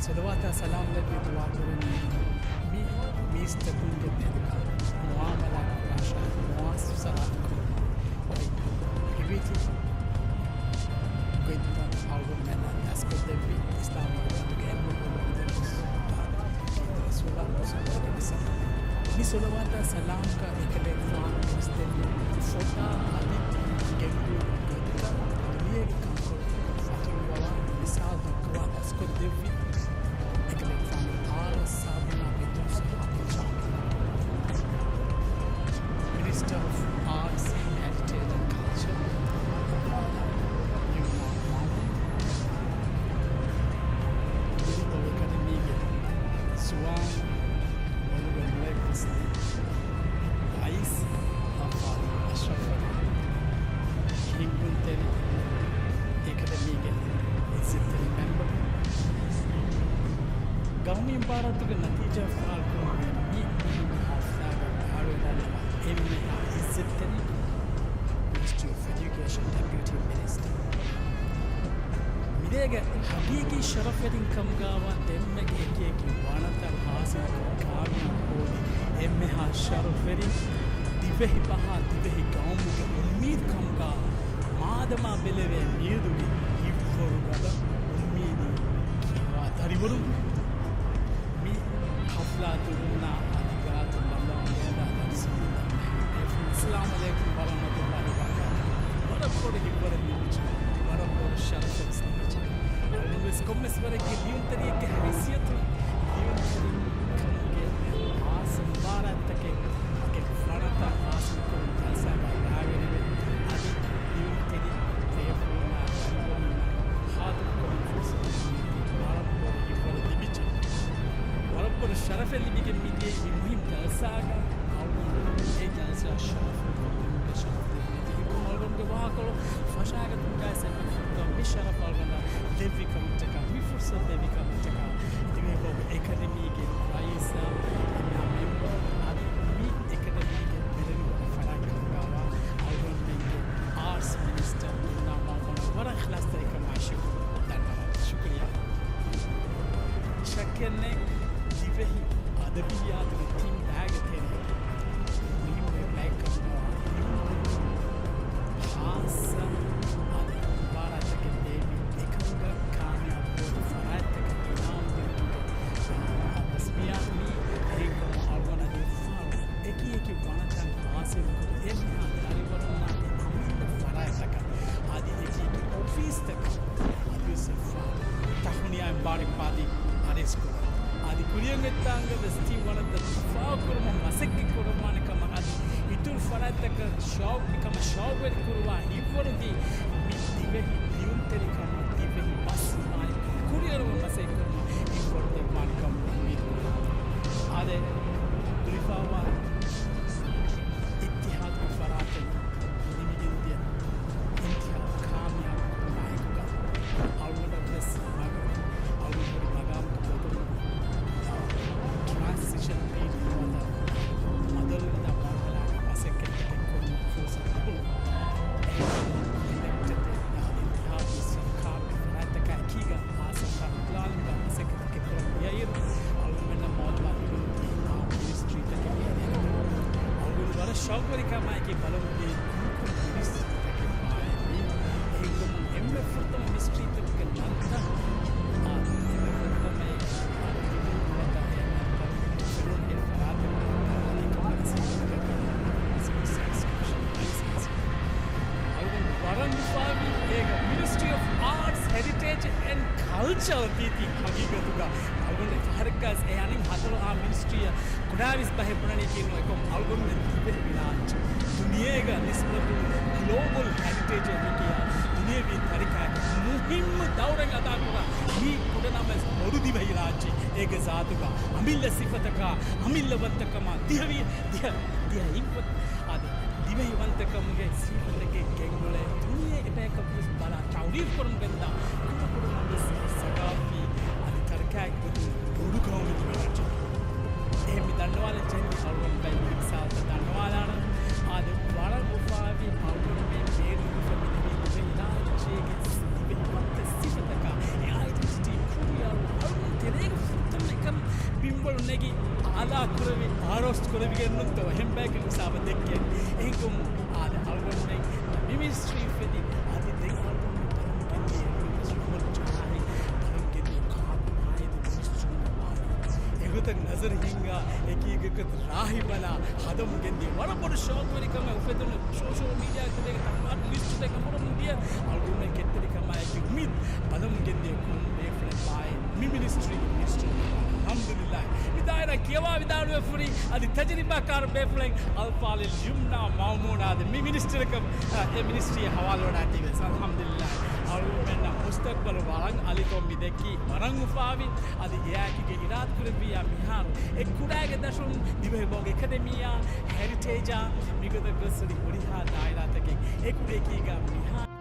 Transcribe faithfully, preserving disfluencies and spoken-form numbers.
ޞަލަވާތާ ސަލާމް ލެއްވި ދުޢާ ކުރަނީ މި މީސްތަކުންގެ މެދުގަ މުޢާމަލާތް ކުރާށާ މުވާސަލާތް ކުރުން. އޮތް ހެވިތި ގޮތްތައް އަޅުގަނޑުމެންނަށް ދަސްކޮށްދެއްވި އިސްލާމީ އުއްމަތުގެ އެންމެ ބޮޑު މުދައްރިސް މި ޞަލަވާތާ ސަލާމްގަ އެކަލޭގެފާނު ގެނެސްދެއްވި ފޮތާ އަދި ގެންގުޅުން ގޮތްތައް ދުނިޔޭގެ ކަންކޮޅުތަކަށް ފަތުރުވަވާ މިސާލުތައް ކުރާ ދަސްކޮށްދެއްވި އެކަލޭގެފާނު އާރް އެސް ސާބުނާ ބެތުރު ސަހާބީ ޝާކިރު، މިނިސްޓަރ އޮފް އާޓްސް، ހެރިޓޭޖް އެންޑް ކަލްޗަރ، ޔުމްނާ މާމޫން، ދިވެހި އެކަޑަމީގެ ޒުވާން އޮނަރަބަލް މުއައްޒަޒް ރައީސް އައްވާލް އަޝްރަފް އަލީ، ހިންގުންތެރި އެކަޑަމީގެ އިއްޒަތްތެރި މެމްބަރު، ގައުމީ އިމާރާތުގެ ނަތީޖާ ފާޅުކުރުމުގެ މި މުހިއްމު ހަފްތާގަ ބައިވެރިވާ އެންމެހާ އިއްޒަތްތެރި މިނިސްޓްރީ އޮފް އެޑިއުކޭޝަން ޑެޕިއުޓީ މިނިސްޓަރ. މިރޭގެ ހަގީގީ ޝަރަފްވެރިން ކަމުގައިވާ ދެންމެގެ އެކި އެކި ވަނަތައް ހާސިލްކޮށް ކާމިޔާބު ހޯދި އެންމެހާ ޝަރަފްވެރިން، ދިވެހި ބަހާ ދިވެހި ގައުމުގެ އުއްމީދު ކަމުގަ މާދަމާ ބެލެވޭ މިއަދުގެ ހިތްވަރުގަދަ އުއްމީދީ ކިޔަވާ ދަރިވަރުން. މި ހަފްލާ ދުރުންނާ އަދި ގާތު ބައްލަވަން ގެންދާ ދަރިސުން އައްސަލާމު ޢަލައިކުމް ވަރަޙްމަތުﷲ ވަބަރަކާތުހު. ވަރަށް ބޮޑު ހިތްވަރެއް ލިބިއްޖެ. ވަރަށް ބޮޑު ޝަރަފެއް ލިބިއްޖެ. އަޅުގަނޑުވެސް ކޮންމެސް ވަރެއްގެ ލިޔުންތެރިއެއްގެ ހައިސިއްޔަތުން ލިޔުންތެރިކަމުގެ ހާއްސަ މުބާރާތްތަކެއް ގެ ވަނަތައް ހާސިލްކުރުން ޖަލްސާގައި ބައިވެރިވެ، އަދި ލިޔުންތެރި ބޭފުޅުންނާ ދަރިވަރުންނަށް ހާދަކުރުމުގެ ފުރުސަތު ދެއްވީ ވަރަށް ބޮޑު ހިތްވަރެއް ލިބިއްޖެ. ވަރަށް ބޮޑު ޝަރަފެއް ލިބިގެން މިދިޔައީ މި މުހިން ޖަލްސާގަ އަޅުގަނޑު އެ ޖަލްސާ ޝަރަފު ކޮށްދިނުމުގެ ޝަރަފު ދެއްވުމަށް އަޅުގަނޑުގެ ވާހަކަކޮޅު ފަށާގަތުމުގައި ސެންޓަރ ފުރުތަ މި ޝަރަފު އަޅުގަނޑަށް ދެއްވި ކަމަށްޓަކާ، މި ފުރުސަތު ދެއްވި ކަމަށްޓަކާ، ދިވެހިބަހުގެ އެކަޑަމީގެ ރައީސާ، އެމްއާ މެމްބަރު، އަދި މި އެކަޑަމީގެ ބެލެނިވަރަށް ފަރާތްކަމުގައިވާ އަޅުގަނޑުމެންގެ އާޓްސް މިނިސްޓަރ އިމްނާ މައުމޫނަށް ވަރަށް އިޚްލާޞްތެރިކަމާ ޝުކުރު ދަންނަވަން. ޝުކުރިއްޔާ. ޝައްކެއްނެތް، ދިވެހި އަދަބިއްޔާތުގެ ތިން ބައިގެ ތެރެއިން މުހިއްމު ބައެއްކަމުގައި ހާއްސަ އަދި މުބާރާތްތަކެއް ބޭއްވި އެކަމުގަ ކާމިޔާބު ހޯދި ފަރާތްތަކަށް އިނާމު ދިނުމުގެ ރަސްމިއްޔާތު މި އެހެންކަމުން އަޅުގަނޑަށް އެއްފަހަރު އެކި އެކި ވަނަތައް ހާސިލްކޮށް، އެންމެހާ ދަރިވަރުންނާ އަމިއްލަ ފަރާތްތަކަށް އަދި އެކި އެކި އޮފީސްތަކަށް އަދިވެސް އެއްފަހަރު ތަހުނިޔާއިން ބާރެއްޕާދީ އަރިސްކުރަން. އަދި ކުރިއަށް އޮތްތާނގަ ވެސް ތިން ވަނަތައް ދިފާއުކުރުމަށް މަސައްކަތް ކުރައްވާނެ ކަމަށް އަދި އިތުރު ފަރާތްތަކަށް ޝައުޤު މިކަމަށް ޝައުޤުވެރި ކުރުވާ ހިތްވަރުދީ މި ދިވެހި ލިޔުންތެރިކަމަށް ދިވެހި ބަސް މާތް ކުރިއަރުވަން މަސައްކަތް ކުރުމަށް ހިތްވަރު ދެއްވާނެ ކަމަށް އުއްމީދު ކުރަން. އާދެ، ދުރިފާވާ އިއްތިޙާދުގެ ފަރާތުން ލިބިގެންދިޔަ އިންތިޚާބު ކާމިޔާބު ކުރުމާއެކުގަ އަޅުގަނޑަށްވެސް މަގު، އަޅުގަނޑު ހުރި މަގާމުގެ ބަދަލު، ޓްރާންސިޝަން ޕީރިއަޑް ނުވަތަ ބަދަލުވެދާ މަރުހަލާގެ މަސައްކަތްތަކެއް ކުރުމަށް ފުރުސަތު ލިބުނު. އެހެންކަމުން އިލެކްޓެޑް އިންތިޚާބު ސަރުކާރުގެ ފަރާތްތަކާ އެކީގަ ހާއްސަ ފަރުދުލާލުމުގެ މަސައްކަތް ކުރަން އިޔައިރު، އަޅުގަނޑުމެންނަށް މައުލޫމާތު ލިބުނީ މިނިސްޓްރީތަކެއް އެހެން. އަޅުގަނޑު ވަރަށް ޝައުޤުވެރިކަމާއެކީ ބަލަމުންދިޔަ ކުންކުން މިނިސްޓްރީތަކެއް ވާއެކީ. އެހެންކަމުން އެންމެ ފުރަތަމަ މިނިސްޓްރީތަކުގެ ނަންތައް، އާ، އެންމެ ފުރަތަމަ އެ ނުވަތަ އެ ނަންތައް ފެނުން އެ ފަރާތުން އެކަމަކަށް ސިގްނިފިކަންޓް ސަބްސްކްރިޕްޝަން ޕްރައިސް އަސް. އަޅުގަނޑު ވަރަށް ނުފާވި އޭގަ މިނިސްޓްރީ އޮފް އާޓްސް، ހެރިޓޭޖް އެންޑް ކަލްޗަރ ތީތީ ހަގީގަތުގަ އަޅުގަނޑު އެފަހަރެއްގަސް އެ އަނެއް ހަތަރު އާ މިނިސްޓްރީއަށް ކުޑަވެސް ބަހެއް ބުނަނީކީ ނޫން. އެކަމް އަޅުގަނޑުމެން ދިވެހި ރާއްޖެ ދުނިޔޭގަ ނިސްބަތުން ގްލޯބަލް ހެރިޓޭޖް އެއް ކިޔާ ދުނިޔެވީ ތަރިކައިގެ މުހިއްމު ދައުރެއް އަދާކުރާ މީ ކުޑަނަމަވެސް ބޮޑު ދިވެހި ރާއްޖެ. އޭގެ ޒާތުގަ އަމިއްލަ ސިފަތަކާ، އަމިއްލަވަންތަކަމާ، ދިހަވި، ދިހަ، ދިހަ އިއްވަ، އާދެ، ދިވެހިވަންތަކަމުގެ ސިފަތަކެއް ގެންގުޅޭ ދުނިޔޭގެ ބަޔަކަށްވެސް ބަލާ ތަޢުރީފް ކުރަމުން ގެންދާ ކުޑަކުޑަމަށްވެސް ސަގާފީ އަދި ތަރިކައިގެ ގޮތުން ބޮޑު ގައުމެއް ތިބި ރާއްޖެ. އެހެން މި ދަންނަވާލަން ޖެހެނީ އަޅުގަނޑު ބައެއް މިސާލުތައް ދަންނަވާލާނަން. އާދެ، ވަރަށް އުފާވި އަޅުގަނޑުމެން ބޭރު ކުރެއްވި ދިވެހި ރާއްޖޭގެ ދިވެހި ވަންތަ ސިފަތަކާ އެ އައިޑެންޓިޓީ ކުރިއަރު އަޅުގަނޑު ތެރޭ ގެންނުންތޯ އެހެން ބަޔަކަށް ހިސާބަށް ދެއްކޭ. އެހެންކަމުން އާދެ، އަޅުގަނޑުމެން މި މިނިސްޓްރީ އުފެދި އަދި ދެން އަޅުގަނޑު ބަލަން ގެންދިޔަ އެންޑިއު މަސް އަމަލު ޖަހާހެން ބަލަން ގެންދިޔަ ކާކު ނާއިދު މިނިސްޓްރުން ވާނީ. އެގޮތަށް ނަޒަރު ހިންގާ އެކީގެ ރާހި ބަލާ ހަދަމުން ގެންދިޔަ ވަރަށް ބޮޑު ޝޯކުވެރިކަމެއް އުފެދުނު ސޯޝަލް މީޑިއާގެ ތެރޭގަ ތަންމާ ލިސްޓުތަކެއް ހުރަމުން ދިޔަ އަޅުގަނޑުމެން ކެތްތެރިކަމާއެކީ އުމީދު ބަލަމުން ގެންދިޔަ ކޮން ބޭފުޅެއް ބާއޭ މި މިނިސްޓްރީގެ މިނިސްޓަރު. އަލްޙަމްދުލިއްލާހް. މި ދާއިރާ ކިޔަވާ ވިދާޅުވެފަ ހުރި އަދި ތަޖުރިބާކާރު ބޭފުޅެއް އަލްފާޟިލް ޔުމްނާ މައުމޫނާ އާދެ މި މިނިސްޓަރަކަށް، އަ، އެ މިނިސްޓްރީއަށް ހަވާލުވަޑައިގަތީވެސް. އަލްޙަމްދުލިއްލާހް. އަޅުގަނޑުމެންނަށް މުސްތަޤްބަލު ވަރަށް އަލިކޮށް މި ދެއްކީ ވަރަށް އުފާވި. އަދި އެއާއެކީގަ އިރާދަކުރެއްވިއްޔާ މިހާރު އެ ކުޑައިގެ ދަށުން ދިވެހިބަހުގެ އެކަޑަމީއާ ހެރިޓޭޖާ މިގޮތަށް ގޮސް ހުރި ހުރިހާ ދާއިރާތަކެއް އެ ކުޑައެކީގަ މިހާ